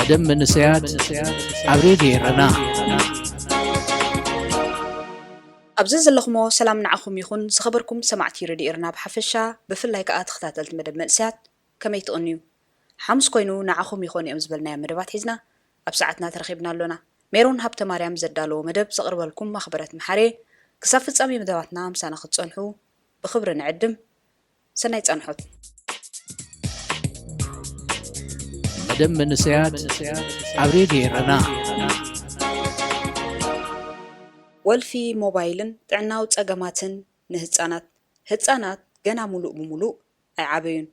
ደም መንእሰያት ኣብ ሬድዮ ኤረና። ኣብዚ ዘለኹሞ ሰላም ንዓኹም ይኹን። ዝኸበርኩም ሰማዕቲ ሬድዮ ኤረና ብሓፈሻ፣ ብፍላይ ከኣ ተኸታተልቲ መደብ መንእሰያት ከመይ ትቕንዩ? ሓሙስ ኮይኑ ንዓኹም ይኾኑ እዮም ዝበልናዮም መደባት ሒዝና ኣብ ሰዓትና ተረኺብና ኣሎና። ሜሮን ሃብተማርያም ዘዳለዎ መደብ ዘቕርበልኩም ማኽበረት መሓሬ። ክሳብ ፍጻሜ መደባትና ምሳና ክትጸንሑ ብኽብሪ ንዕድም። ሰናይ ጻንሖት። መደብ መንእሰያት ኣብ ሬድዮ ኤረና። ወልፊ ሞባይልን ጥዕናዊ ጸገማትን ንህጻናት። ህጻናት ገና ሙሉእ ብሙሉእ ኣይዓበዩን።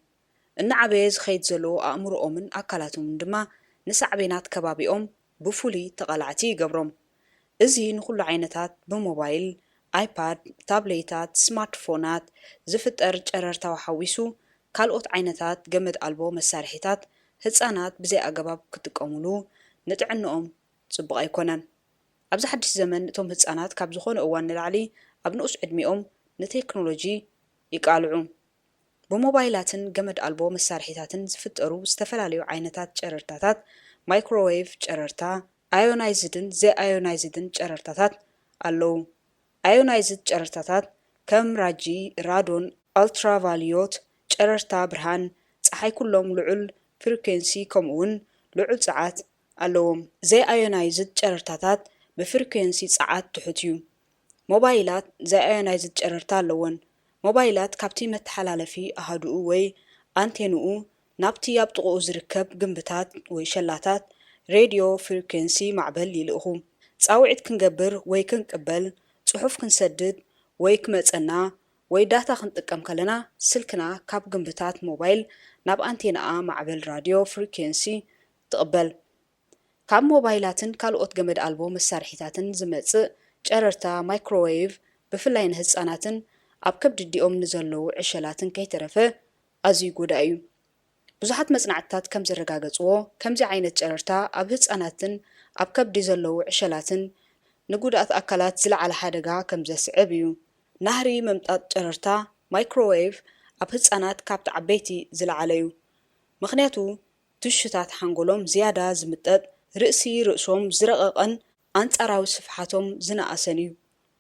እናዓበየ ዝኸይድ ዘሎ ኣእምሮኦምን ኣካላቶምን ድማ ንሳዕቤናት ከባቢኦም ብፍሉይ ተቓላዕቲ ይገብሮም። እዚ ንኹሉ ዓይነታት ብሞባይል፣ ኣይፓድ፣ ታብሌታት፣ ስማርትፎናት ዝፍጠር ጨረርታዊ ሓዊሱ ካልኦት ዓይነታት ገመድ ኣልቦ መሳርሒታት ህጻናት ብዘይ ኣገባብ ክጥቀሙሉ ንጥዕንኦም ጽቡቕ ኣይኮነን። ኣብዚ ሓድሽ ዘመን እቶም ህጻናት ካብ ዝኾነ እዋን ንላዕሊ ኣብ ንኡስ ዕድሚኦም ንቴክኖሎጂ ይቃልዑ። ብሞባይላትን ገመድ ኣልቦ መሳርሒታትን ዝፍጠሩ ዝተፈላለዩ ዓይነታት ጨረርታታት፣ ማይክሮዌቭ ጨረርታ፣ ኣዮናይዝድን ዘይኣዮናይዝድን ጨረርታታት ኣለዉ። ኣዮናይዝድ ጨረርታታት ከም ራጂ፣ ራዶን፣ ኣልትራቫዮሌት ጨረርታ ብርሃን ጸሓይ ኩሎም ልዑል ፍሪኩዌንሲ ከምኡውን ልዑል ጸዓት ኣለዎም። ዘይኣዮናይዝድ ጨረርታታት ብፍሪኩዌንሲ ጸዓት ትሑት እዩ። ሞባይላት ዘይኣዮናይዝድ ጨረርታ ኣለወን። ሞባይላት ካብቲ መተሓላለፊ ኣሃዱኡ ወይ ኣንቴንኡ ናብቲ ኣብ ጥቕኡ ዝርከብ ግምብታት ወይ ሸላታት ሬድዮ ፍሪኩዌንሲ ማዕበል ይልእኹ። ጻውዒት ክንገብር ወይ ክንቅበል፣ ጽሑፍ ክንሰድድ ወይ ክመጸና ወይ ዳታ ክንጥቀም ከለና ስልክና ካብ ግምብታት ሞባይል ናብ ኣንቴናኣ ማዕበል ራድዮ ፍሪኩዌንሲ ትቕበል። ካብ ሞባይላትን ካልኦት ገመድ ኣልቦ መሳርሒታትን ዝመጽእ ጨረርታ ማይክሮዌቭ ብፍላይ ንህጻናትን ኣብ ከብዲ ኣዲኦም ንዘለዉ ዕሸላትን ከይተረፈ ኣዝዩ ጎዳኢ እዩ። ብዙሓት መጽናዕትታት ከም ዘረጋገጽዎ፣ ከምዚ ዓይነት ጨረርታ ኣብ ህጻናትን ኣብ ከብዲ ዘለዉ ዕሸላትን ንጉድኣት ኣካላት ዝለዓለ ሓደጋ ከም ዘስዕብ እዩ። ናህሪ ምምጣጥ ጨረርታ ማይክሮዌቭ ኣብ ህጻናት ካብቲ ዓበይቲ ዝለዓለ እዩ። ምኽንያቱ ትሹታት ሓንጎሎም ዝያዳ ዝምጠጥ፣ ርእሲ ርእሶም ዝረቐቐን ኣንጻራዊ ስፍሓቶም ዝነኣሰን እዩ።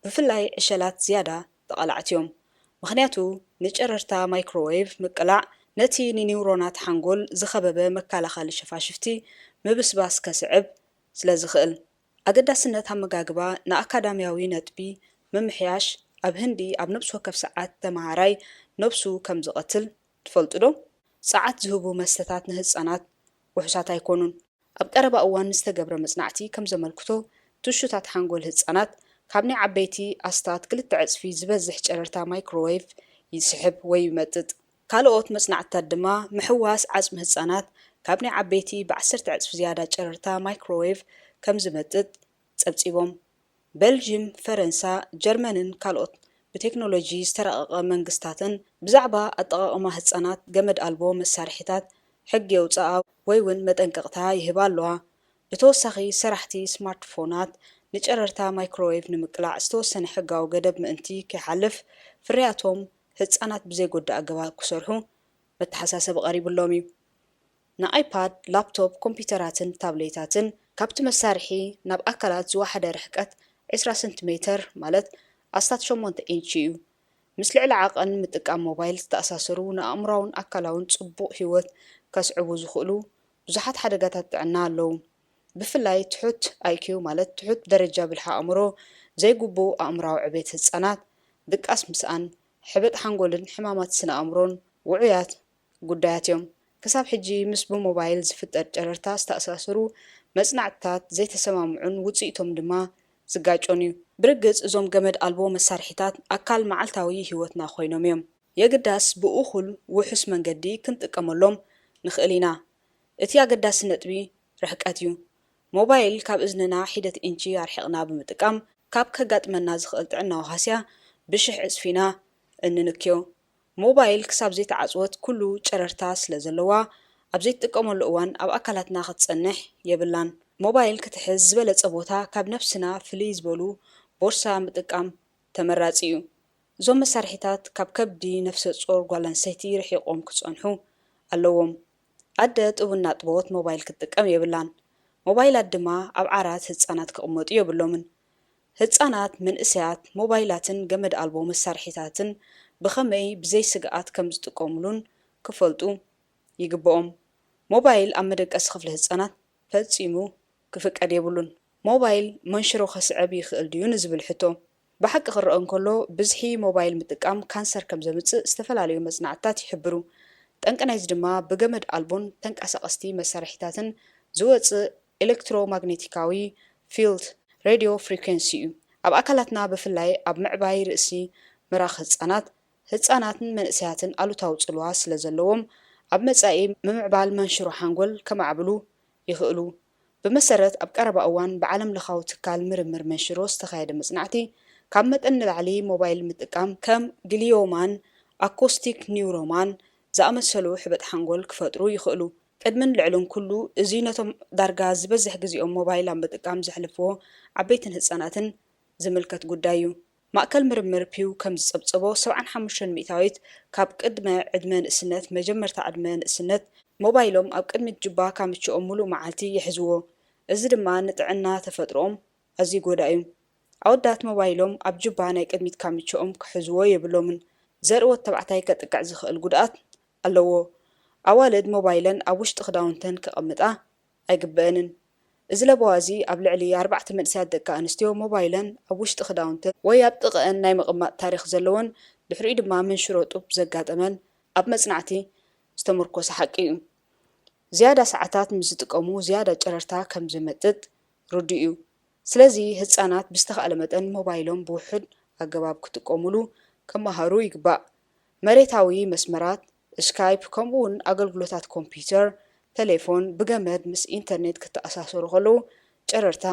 ብፍላይ ዕሸላት ዝያዳ ተቓላዕቲ እዮም። ምኽንያቱ ንጨረርታ ማይክሮዌቭ ምቅላዕ ነቲ ንኒውሮናት ሓንጎል ዝኸበበ መከላኸሊ ሸፋሽፍቲ ምብስባስ ከስዕብ ስለ ዝኽእል። ኣገዳስነት ኣመጋግባ ንኣካዳሚያዊ ነጥቢ ምምሕያሽ ኣብ ህንዲ ኣብ ነብሲ ወከፍ ሰዓት ተመሃራይ ነብሱ ከም ዝቐትል ትፈልጡ ዶ? ጸዓት ዝህቡ መስተታት ንህጻናት ውሑሳት ኣይኮኑን። ኣብ ቀረባ እዋን ዝተገብረ መጽናዕቲ ከም ዘመልክቶ፣ ትሹታት ሓንጎል ህጻናት ካብ ናይ ዓበይቲ ኣስታት ክልተ ዕጽፊ ዝበዝሕ ጨረርታ ማይክሮዌቭ ይስሕብ ወይ ይመጥጥ። ካልኦት መጽናዕትታት ድማ ምሕዋስ ዓጽሚ ህጻናት ካብ ናይ ዓበይቲ ብዓሰርተ ዕጽፊ ዝያዳ ጨረርታ ማይክሮዌቭ ከም ዝመጥጥ ጸብጺቦም። ቤልጅም፣ ፈረንሳ፣ ጀርመንን ካልኦት ብቴክኖሎጂ ዝተራቐቐ መንግስታትን ብዛዕባ ኣጠቓቕማ ህጻናት ገመድ ኣልቦ መሳርሒታት ሕጊ የውጽኣ ወይ እውን መጠንቀቕታ ይህባ ኣለዋ። ብተወሳኺ፣ ሰራሕቲ ስማርትፎናት ንጨረርታ ማይክሮዌቭ ንምቅላዕ ዝተወሰነ ሕጋዊ ገደብ ምእንቲ ከይሓልፍ፣ ፍርያቶም ህጻናት ብዘይጎድእ ኣገባብ ክሰርሑ መተሓሳሰቢ ቀሪቡሎም እዩ። ንኣይፓድ፣ ላፕቶፕ፣ ኮምፒተራትን ታብሌታትን ካብቲ መሳርሒ ናብ ኣካላት ዝወሓደ ርሕቀት ዕስራ ሰንቲሜተር፣ ማለት ኣስታት ሸሞንተ ኢንቺ እዩ። ምስ ልዕሊ ዓቐን ምጥቃም ሞባይል ዝተኣሳሰሩ ንኣእምሮኣውን ኣካላውን ጽቡቕ ህይወት ከስዕቡ ዝኽእሉ ብዙሓት ሓደጋታት ጥዕና ኣለዉ። ብፍላይ ትሑት ኣይኪው፣ ማለት ትሑት ደረጃ ብልሒ ኣእምሮ፣ ዘይግቡእ ኣእምሮኣዊ ዕቤት ህጻናት፣ ድቃስ ምስኣን፣ ሕበጥ ሓንጎልን ሕማማት ስነ ኣእምሮን ውዑያት ጉዳያት እዮም። ክሳብ ሕጂ ምስ ብሞባይል ዝፍጠር ጨረርታ ዝተኣሳሰሩ መጽናዕትታት ዘይተሰማምዑን ውጽኢቶም ድማ ዝጋጮን እዩ። ብርግጽ እዞም ገመድ ኣልቦ መሳርሒታት ኣካል መዓልታዊ ህይወትና ኮይኖም እዮም። የግዳስ ብእኹል ውሑስ መንገዲ ክንጥቀመሎም ንኽእል ኢና። እቲ ኣገዳሲ ነጥቢ ርሕቀት እዩ። ሞባይል ካብ እዝንና ሒደት ኢንቺ ኣርሒቕና ብምጥቃም ካብ ከጋጥመና ዝኽእል ጥዕናዊ ሃስያ ብሽሕ ዕጽፊ ኢና እንንክዮ። ሞባይል ክሳብ ዘይተዓጽወት ኩሉ ጨረርታ ስለ ዘለዋ፣ ኣብ ዘይትጥቀመሉ እዋን ኣብ ኣካላትና ክትጸንሕ የብላን። ሞባይል ክትሕዝ ዝበለጸ ቦታ ካብ ነብስና ፍልይ ዝበሉ ቦርሳ ምጥቃም ተመራጺ እዩ። እዞም መሳርሒታት ካብ ከብዲ ነፍሰ ጾር ጓል ኣንስተይቲ ርሒቖም ክጸንሑ ኣለዎም። ኣደ ጥቡን እናጥበወት ሞባይል ክትጥቀም የብላን። ሞባይላት ድማ ኣብ ዓራት ህጻናት ክቕመጡ የብሎምን። ህጻናት፣ መንእሰያት፣ ሞባይላትን ገመድ ኣልቦ መሳርሒታትን ብኸመይ ብዘይ ስግኣት ከም ዝጥቀሙሉን ክፈልጡ ይግብኦም። ሞባይል ኣብ መደቀሲ ክፍሊ ህጻናት ፈጺሙ ክፍቀድ የብሉን። ሞባይል መንሽሮ ከስዕብ ይኽእል ድዩ ንዝብል ሕቶ፣ ብሓቂ ክረአ እንከሎ፣ ብዝሒ ሞባይል ምጥቃም ካንሰር ከም ዘምጽእ ዝተፈላለዩ መጽናዕትታት ይሕብሩ። ጠንቂ ናይዚ ድማ ብገመድ ኣልቦን ተንቀሳቐስቲ መሳርሒታትን ዝወጽእ ኤሌክትሮማግኔቲካዊ ፊልድ፣ ሬድዮ ፍሪኩዌንሲ፣ እዩ። ኣብ ኣካላትና፣ ብፍላይ ኣብ ምዕባይ ርእሲ ምራኽ ህጻናት፣ ህጻናትን መንእሰያትን ኣሉታዊ ጽልዋ ስለ ዘለዎም፣ ኣብ መጻኢ ምምዕባል መንሽሮ ሓንጎል ከማዕብሉ ይኽእሉ። ብመሰረት ኣብ ቀረባ እዋን ብዓለም ለኻዊ ትካል ምርምር መንሽሮ ዝተኻየደ መጽናዕቲ፣ ካብ መጠን ንላዕሊ ሞባይል ምጥቃም ከም ግሊዮማን ኣኮስቲክ ኒውሮማን ዝኣመሰሉ ሕበጥ ሓንጎል ክፈጥሩ ይኽእሉ። ቅድምን ልዕልን ኩሉ፣ እዚ ነቶም ዳርጋ ዝበዝሕ ግዜኦም ሞባይል ኣብ ምጥቃም ዘሕልፍዎ ዓበይትን ህጻናትን ዝምልከት ጉዳይ እዩ። ማእከል ምርምር ፒው ከም ዝጸብጸቦ፣ ሰብዓን ሓሙሽተን ሚእታዊት ካብ ቅድመ ዕድመ ንእስነት፣ መጀመርታ ዕድመ ንእስነት፣ ሞባይሎም ኣብ ቅድሚት ጁባ ካምችኦም ምሉእ መዓልቲ ይሕዝዎ። እዚ ድማ ንጥዕና ተፈጥሮኦም ኣዝዩ ጎዳኢ እዩ። ኣወዳት ሞባይሎም ኣብ ጁባ ናይ ቅድሚት ካምችኦም ክሕዝዎ የብሎምን። ዘርኢ ወዲ ተባዕታይ ከጥቅዕ ዝኽእል ጉድኣት ኣለዎ። ኣዋልድ ሞባይለን ኣብ ውሽጢ ክዳውንተን ከቐምጣ ኣይግበአንን። እዚ ለበዋ እዚ ኣብ ልዕሊ ኣርባዕተ መንእሰያት ደቂ ኣንስትዮ ሞባይለን ኣብ ውሽጢ ክዳውንተን ወይ ኣብ ጥቕአን ናይ ምቕማጥ ታሪኽ ዘለወን፣ ድሕሪኡ ድማ መንሽሮ ጡብ ዘጋጠመን ኣብ መጽናዕቲ ዝተመርኮሰ ሓቂ እዩ። ዝያዳ ሰዓታት ምስ ዝጥቀሙ ዝያዳ ጨረርታ ከም ዘመጥጥ ርዱእ እዩ። ስለዚ ህጻናት ብዝተኻእለ መጠን ሞባይሎም ብውሑድ ኣገባብ ክጥቀሙሉ ክመሃሩ ይግባእ። መሬታዊ መስመራት፣ ስካይፕ፣ ከምኡውን ኣገልግሎታት ኮምፒውተር፣ ቴሌፎን፣ ብገመድ ምስ ኢንተርኔት ክተኣሳሰሩ ከለዉ ጨረርታ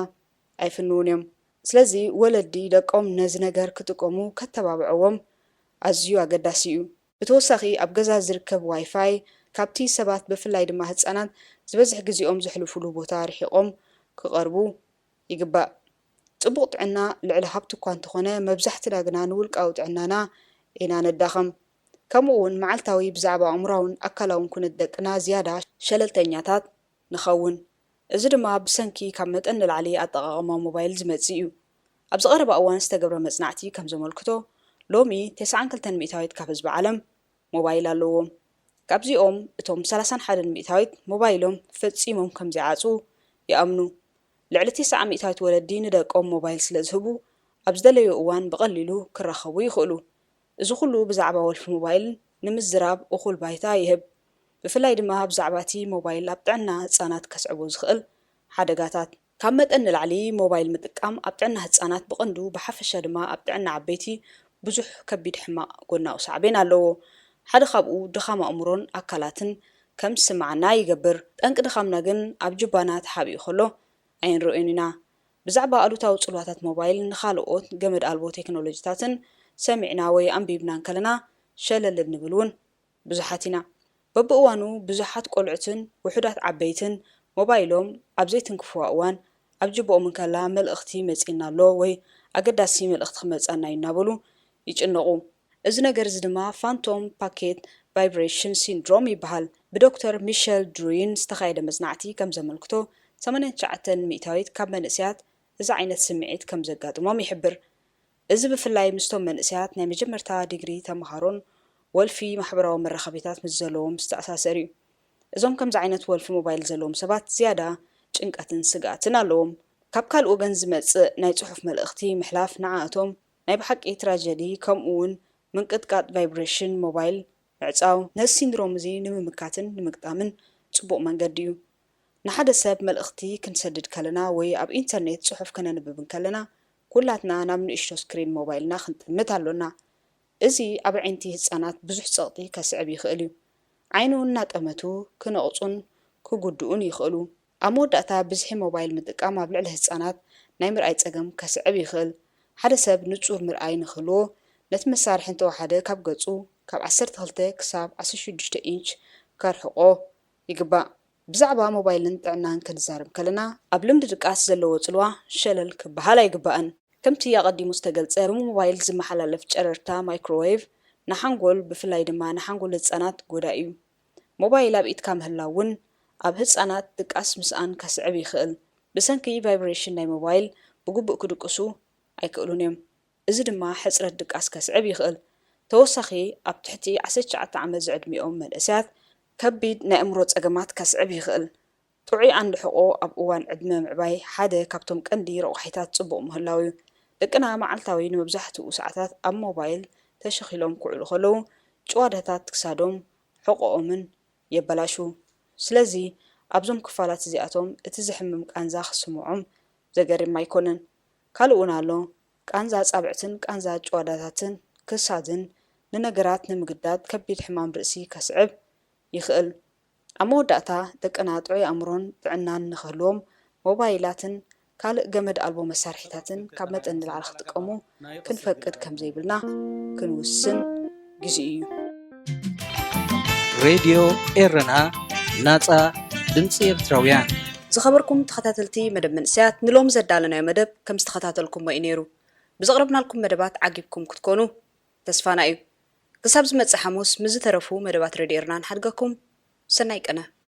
ኣይፍንዉን እዮም። ስለዚ ወለዲ ደቆም ነዚ ነገር ክጥቀሙ ከተባብዕዎም ኣዝዩ ኣገዳሲ እዩ። ብተወሳኺ ኣብ ገዛ ዝርከብ ዋይፋይ ካብቲ ሰባት ብፍላይ ድማ ህጻናት ዝበዝሕ ግዜኦም ዘሕልፉሉ ቦታ ርሒቖም ክቐርቡ ይግባእ። ጽቡቕ ጥዕና ልዕሊ ሃብቲ እኳ እንተኾነ፣ መብዛሕትና ግና ንውልቃዊ ጥዕናና ኢና ነዳኽም። ከምኡ እውን መዓልታዊ ብዛዕባ ኣእምሮኣውን ኣካላውን ኩነት ደቅና ዝያዳ ሸለልተኛታት ንኸውን። እዚ ድማ ብሰንኪ ካብ መጠን ንላዕሊ ኣጠቓቕማ ሞባይል ዝመጽእ እዩ። ኣብዚ ቀረባ እዋን ዝተገብረ መጽናዕቲ ከም ዘመልክቶ፣ ሎሚ ተስዓን ክልተን ሚእታዊት ካብ ህዝቢ ዓለም ሞባይል ኣለዎም። ካብዚኦም እቶም ሰላሳን ሓደን ሚእታዊት ሞባይሎም ፈጺሞም ከም ዘይዓጽዉ ይኣምኑ። ልዕሊ ተስዓ ሚእታዊት ወለዲ ንደቆም ሞባይል ስለ ዝህቡ፣ ኣብ ዝደለዩ እዋን ብቐሊሉ ክራኸቡ ይኽእሉ። እዚ ኩሉ ብዛዕባ ወልፊ ሞባይል ንምዝራብ እኹል ባይታ ይህብ። ብፍላይ ድማ ብዛዕባ እቲ ሞባይል ኣብ ጥዕና ህጻናት ከስዕቦ ዝኽእል ሓደጋታት። ካብ መጠን ንላዕሊ ሞባይል ምጥቃም ኣብ ጥዕና ህጻናት ብቐንዱ፣ ብሓፈሻ ድማ ኣብ ጥዕና ዓበይቲ ብዙሕ ከቢድ ሕማቕ ጎናዊ ሳዕቤን ኣለዎ። ሓደ ካብኡ ድኻም ኣእምሮን ኣካላትን ከም ዝስምዓና ይገብር። ጠንቂ ድኻምና ግን ኣብ ጁባና ተሓቢኡ ከሎ ኣይንርእዮን ኢና። ብዛዕባ ኣሉታዊ ጽልዋታት ሞባይል ንኻልኦት ገመድ ኣልቦ ቴክኖሎጂታትን ሰሚዕና ወይ ኣንቢብና እንከለና ሸለል እንብል እውን ብዙሓት ኢና። በብእዋኑ ብዙሓት ቆልዑትን ውሑዳት ዓበይትን ሞባይሎም ኣብ ዘይትንክፍዋ እዋን፣ ኣብ ጅብኦም እንከላ መልእኽቲ መጺእና ኣሎ ወይ ኣገዳሲ መልእኽቲ ክመጻና እዩ እናበሉ ይጭነቑ። እዚ ነገር እዚ ድማ ፋንቶም ፓኬት ቫይብሬሽን ሲንድሮም ይበሃል። ብዶክተር ሚሸል ድሩይን ዝተኻየደ መጽናዕቲ ከም ዘመልክቶ፣ ሰማንያን ትሽዓተን ሚእታዊት ካብ መንእሰያት እዚ ዓይነት ስምዒት ከም ዘጋጥሞም ይሕብር። እዚ ብፍላይ ምስቶም መንእሰያት ናይ መጀመርታ ዲግሪ ተመሃሮን ወልፊ ማሕበራዊ መራኸቢታት ምስ ዘለዎም ዝተኣሳሰር እዩ። እዞም ከምዚ ዓይነት ወልፊ ሞባይል ዘለዎም ሰባት ዝያዳ ጭንቀትን ስግኣትን ኣለዎም። ካብ ካልእ ወገን ዝመጽእ ናይ ጽሑፍ መልእኽቲ ምሕላፍ ንዓኣቶም ናይ ብሓቂ ትራጀዲ፣ ከምኡ እውን ምንቅጥቃጥ ቫይብሬሽን ሞባይል ምዕጻው፣ ነዚ ሲንድሮም እዚ ንምምካትን ንምግጣምን ጽቡቕ መንገዲ እዩ። ንሓደ ሰብ መልእኽቲ ክንሰድድ ከለና ወይ ኣብ ኢንተርኔት ጽሑፍ ከነንብብ እንከለና፣ ኩላትና ናብ ንእሽቶ ስክሪን ሞባይልና ክንጥምት ኣሎና። እዚ ኣብ ኣዒንቲ ህጻናት ብዙሕ ጸቕጢ ከስዕብ ይኽእል እዩ። ዓይኑ እናጠመቱ ክነቕጹን ክጉድኡን ይኽእሉ። ኣብ መወዳእታ፣ ብዝሒ ሞባይል ምጥቃም ኣብ ልዕሊ ህጻናት ናይ ምርኣይ ጸገም ከስዕብ ይኽእል። ሓደ ሰብ ንጹር ምርኣይ ንኽህልዎ፣ ነቲ መሳርሒ እንተወሓደ ካብ ገጹ ካብ ዓሰርተ ክልተ ክሳብ ዓሰርተ ሽዱሽተ ኢንች ከርሕቖ ይግባእ። ብዛዕባ ሞባይልን ጥዕናን ክንዛረብ ከለና፣ ኣብ ልምዲ ድቃስ ዘለዎ ጽልዋ ሸለል ክበሃል ኣይግባእን። ከምቲ ኣቐዲሙ ዝተገልጸ፣ ብሞባይል ዝመሓላለፍ ጨረርታ ማይክሮዌቭ ንሓንጎል፣ ብፍላይ ድማ ንሓንጎል ህጻናት ጎዳኢ እዩ። ሞባይል ኣብ ኢድካ ምህላው እውን ኣብ ህጻናት ድቃስ ምስኣን ከስዕብ ይኽእል። ብሰንኪ ቫይብሬሽን ናይ ሞባይል ብግቡእ ክድቅሱ ኣይክእሉን እዮም። እዚ ድማ ሕጽረት ድቃስ ከስዕብ ይኽእል። ተወሳኺ፣ ኣብ ትሕቲ ዓሰርተ ትሽዓተ ዓመት ዝዕድሚኦም መንእሰያት ከቢድ ናይ ኣእምሮ ጸገማት ከስዕብ ይኽእል። ጥዑይ ኣንዲ ሕቖ ኣብ እዋን ዕድመ ምዕባይ ሓደ ካብቶም ቀንዲ ረቋሒታት ጽቡቕ ምህላው እዩ። ደቅና መዓልታዊ ንመብዛሕትኡ ሰዓታት ኣብ ሞባይል ተሸኺሎም ክውዕሉ ከለዉ፣ ጭዋዳታት ክሳዶም፣ ሕቖኦምን የበላሹ። ስለዚ ኣብዞም ክፋላት እዚኣቶም እቲ ዘሕምም ቃንዛ ክስምዖም ዘገርም ኣይኮነን። ካልእ እውን ኣሎ። ቃንዛ ኣጻብዕትን ቃንዛ ጭዋዳታትን ክሳድን ንነገራት ንምግዳድ ከቢድ ሕማም ርእሲ ከስዕብ ይኽእል። ኣብ መወዳእታ፣ ደቅና ጥዑይ ኣእምሮን ጥዕናን ንኽህልዎም፣ ሞባይላትን ካልእ ገመድ ኣልቦ መሳርሒታትን ካብ መጠን ንላዕሊ ክጥቀሙ ክንፈቅድ ከም ዘይብልና ክንውስን ግዜኡ እዩ። ሬድዮ ኤረና፣ ናጻ ድምጺ ኤርትራውያን። ዝኸበርኩም ተኸታተልቲ መደብ መንእሰያት፣ ንሎሚ ዘዳለናዮ መደብ ከም ዝተኸታተልኩሞ እዩ ነይሩ። ብዘቕረብናልኩም መደባት ዓጊብኩም ክትኮኑ ተስፋና እዩ። ክሳብ ዝመጽእ ሓሙስ ምስ ዝተረፉ መደባት ሬድዮ ኤረና ንሓድገኩም። ሰናይ ቅነ።